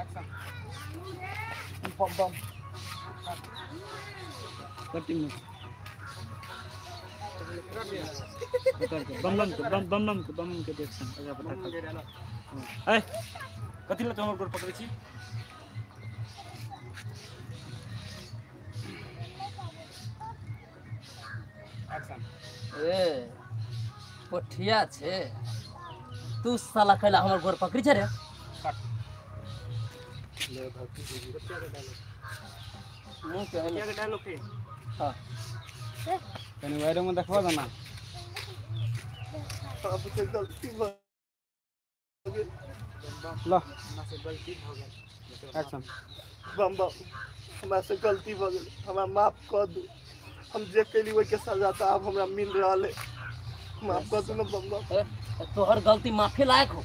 Action बम बम cutting बम बम के बम बम बम के बम के एक्शन अगा पता ए कथि ल हमर गोड़ पकड़ै छी एक्शन ए पोठिया छे तू साला कैला हमर गोड़ पकड़ी छे रे कट ले भक्ति जी मुंह के के डायलॉग के हां तनी वायरो में देखवा दो ना अब से गलती भ गेल ल हमरा से गलती भ गेल एक्शन बम बम हमरा से गलती भ गेल हमरा माफ कर दू हम जे कैली ओहि के सजा त आब हमरा मिल रहल है माफ कर दू ना बम बम तोहर गलती माफी लायक हो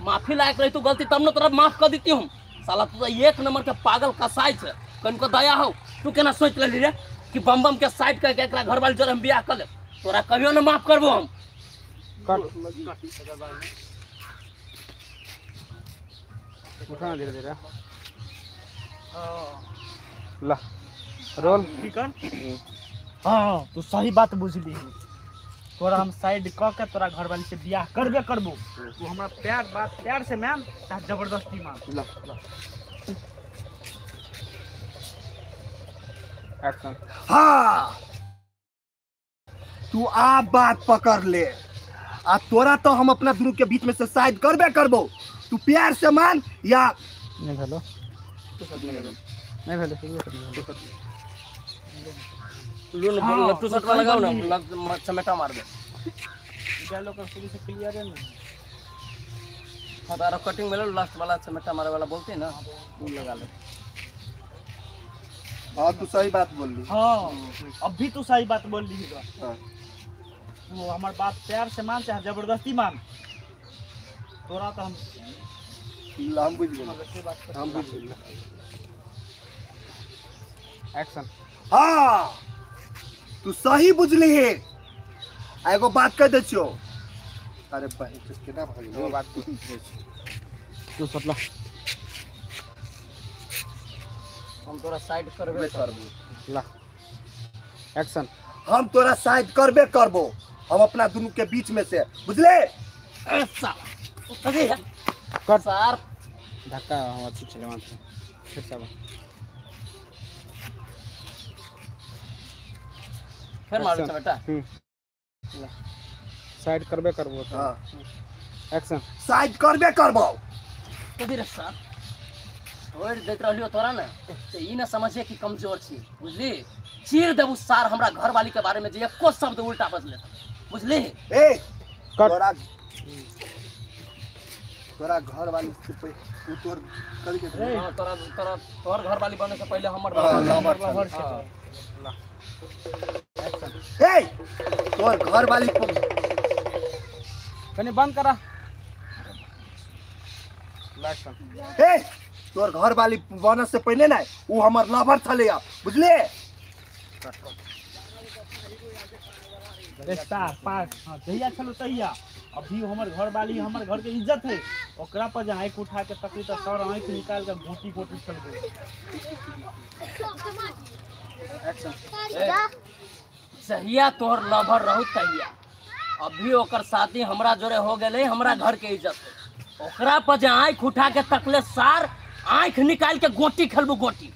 माफी लायक रही तू गलती तब न तोरा माफ कर देती हम साला तू तो एक नंबर के पागल कसाई छे कनको दया हो तू केना सोच लेली रे कि बम बम के साइड करके एकरा घर वाली जोरे हम बियाह कर लेब तोरा कहियो न माफ करबो हम कट उठा धीरे धीरे ल रोल ठीक है हां तू सही बात बुझली तोरा हम साइड क के तोरा घर वाली से बियाह करबे करबो तू हमरा प्यार बात प्यार से मैम चाहे जबरदस्ती मान ल ल एक्शन हाँ तू आ बात पकड़ ले आ तोरा तो हम अपना दुनू के बीच में से साइड करबे करबो तू प्यार से मान या नहीं भेलो नहीं भेलो लोन लट्टू सटवा लगाओ ना चमेटा मार दे डायलॉग का शुरू से क्लियर है ना हां तारा कटिंग में लास्ट वाला चमेटा मारे वाला बोलते हैं ना वो लगा ले हां तू सही बात बोल ली हां अब भी तू सही बात बोल ली हां वो हमार बात प्यार से मान चाहे जबरदस्ती मान तोरा तो हम हम बुझ गेल हम बुझ गेल एक्शन हां तू सही बुझली है एगो बात कह दे छियो अरे भाई तो केना भऽ गेल बात तू सटला हम तोरा साइड करबे करबो ल एक्शन हम तोरा साइड करबे करबो हम अपना दुनू के बीच में से बुझले अरे कट सर धक्का हम अच्छी चले वहां से फिर सब फिर मारो बेटा साइड करबे करबो हां एक्शन साइड करबे करबो कभी रे सर छोड़ देत रहलियो तोरा ना तो ई ना समझिए कि कमजोर छी बुझली चीर देबू सार हमरा घर वाली के बारे में जे एको शब्द उल्टा बजले बुझली ए तोरा तोरा घर वाली से तू तोर कर के हां तोरा तोरा तोर घर वाली बने से पहले हमर घर से ए तोर घर वाली कनी बंद करा ए तोर घर वाली बने से पहले ना उ हमर लवर छले बुझले चार पाँच हाँ जहिया छलो तहिया अभी हमर घर वाली हमर घर के इज्जत है ओकरा पर जहाँ आँख उठा के तकली तो सर आँख निकाल के गोटी गोटी चल गई जहिया तोहर लवर रहू तहिया अभी ओकर शादी हमरा जोरे हो गेले हमरा घर के इज्जत है ओकरा पर जे आँख उठा के तकले सार आँख निकाल के गोटी खेलबू गोटी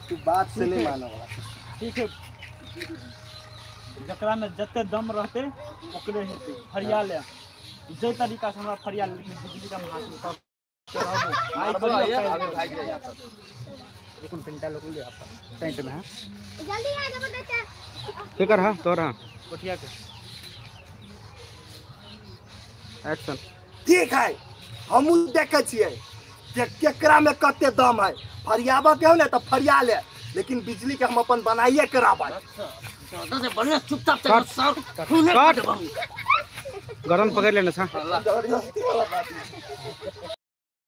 तू बात से नहीं मानव ठीक है जकरा में जते दम रहते ओकरे हेतै फरिया ले जे तरीका से हमरा फरिया ले लेकिन बिजली का हाथ में सब पेंटा लोग ले आपका टेंट में है जल्दी आ जा बेटा ठीक है तोरा कोठिया के एक्शन ठीक है हमू देखे छियै जे केकरा में कते दम है फरियाबा के हो ने तो फरिया ले लेकिन बिजली के हम अपन बनाइए के रहबै से बढ़िया चुपचाप चल सर कट गरम पकड़ लेना था जबरदस्ती वाला बात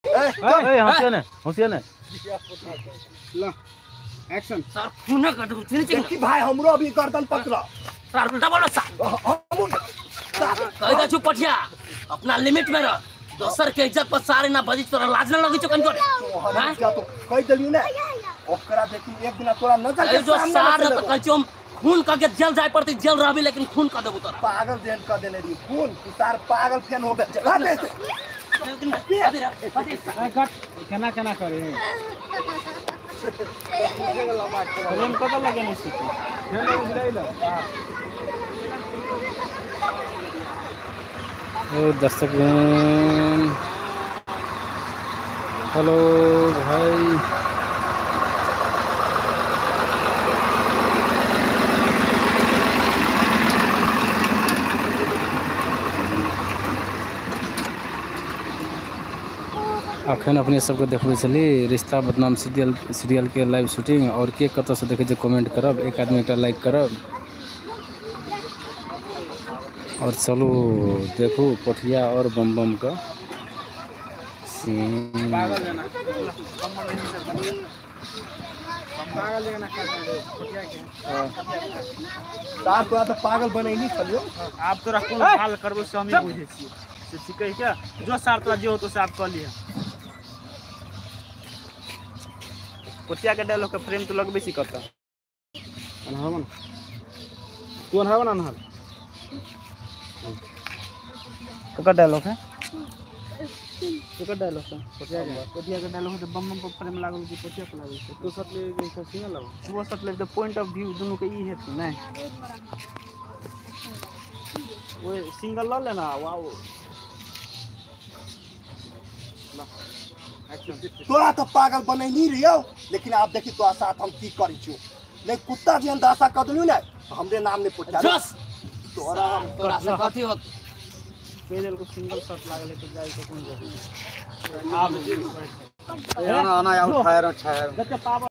ए होशियार ने होशियार ने ल एक्शन सर खून कर दू चिन देखी भाई हमरो अभी गर्दन पकड़ सर उल्टा बोलो सर हमू कह दे छु पठिया अपना लिमिट में रह दोसर के इज्जत पर सारे ना बजी तोरा लाज ना लगै छौ कनिको हां क्या तो कह देलियो ने ओकरा देखी एक दिन तोरा नजर के जो सामने सार न तो कहै छियौ हम खून क के जेल जाय पड़तै, जेल रहबी लेकिन खून क देबौ तोरा। पागल जेन क देने रही खून, तू सार पागल फेन हो गए। कट केना केना करे फ्रेम कत लगेने छी तू? ओ दर्शक हेलो भाई, अखन अपने सबके देखबै छली रिश्ता बदनाम सीरियल के लाइव शूटिंग। और के कतऽ से देखै छै कमेंट करब, एक आदमी एकटा लाइक करब। और चलू देखू पोठिया और बम बम का सीन। सार तोरा तो पागल बनैली छलियो। आब तोरा कोन हाल करबो से हम बुझै छियै से सीखै के जो सार तोरा जे होतो से आप कह लिह। पोठिया के डायलॉग के फ्रेम तो लगबै छी कत अनहर बना तू, अनहर बना अनहर ककर डायलॉग है, ककर डायलॉग है? पोठिया के डायलॉग है तो बम बम पर फ्रेम लागल कि पोठिया पर लागल छै? तू सब ले सब सीन लगो, वो सब ले पॉइंट ऑफ व्यू दुनू के ई हेतै नै, वो सिंगल ल लेना। वाओ तोरा तो पागल बनैनी रहियो, लेकिन आप देखी तोरा साथ हम की करै छियो। नहीं कुत्ता जेहन दशा क देलियो ने हमरे नाम ने पोठिया जस तोरा हम तोरा से कथी होत पेजल को सिंगल शॉट लागल तो जाई के कोन जगह आना आउट फायर छायर जते पावर।